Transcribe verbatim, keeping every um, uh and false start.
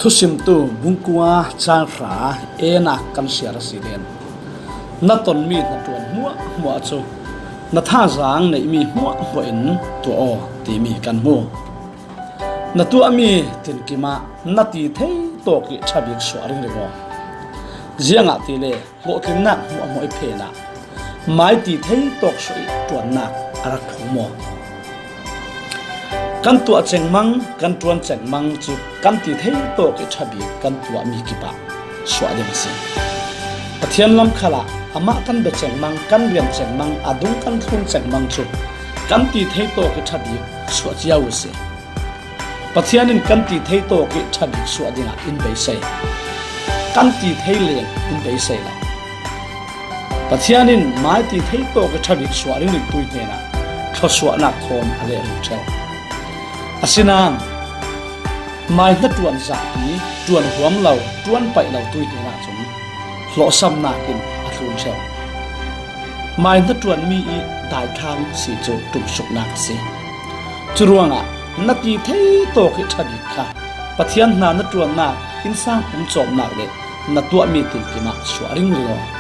Thusimtu bung kua chang hra, enak kan siar a si len. Na tonmi hnaṭuan hmuahhmuah cu na thazaang neihmi hmuahhmuahin tuah aw timi kan hmu. Na tuahmi tinkim ah na ti thei tawk ih ṭha bik suah ringring aw. Ziangahtile hlawhtlinnak hmuahhmuah ih phen ah mai ti thei tawk suah ih ṭuannak a rak ṭhum aw. Kan tuah cengmang, kan ṭuan cengmang cu kan ti thei tawk ih ṭha bik kan tuahmi kip ah suah ding a si. Pathian lam khalah amah kan bia cengmang, kan rian cengmang, a dung kan thlun cengmang cu kan ti thei tawk ih ṭha bik suah cio uh si. Pathian in kan ti thei tawk ih ṭha bik suah dingah in beisei. Kan ti thei leng in beisei lo. Pathian in mai ti thei tawk ih ṭha bik suah ringring tu ih hnenah thluasuahnak thawn a leh ring ṭheu. Asinain mai hnaṭuan zahpi ṭuan huam lo, ṭuan paih lo tu ih hnenah cun hlawhsamnak in a thlun ṭheu. Mai hnaṭuanmi ih daithlang si cu ṭumsuknak a si. Curuangah na ti thei tawk ih ṭha bik kha Pathian hna na ṭuannak, innsang pum cawmnak le na tuahmi tinkim ah suah ringring aw.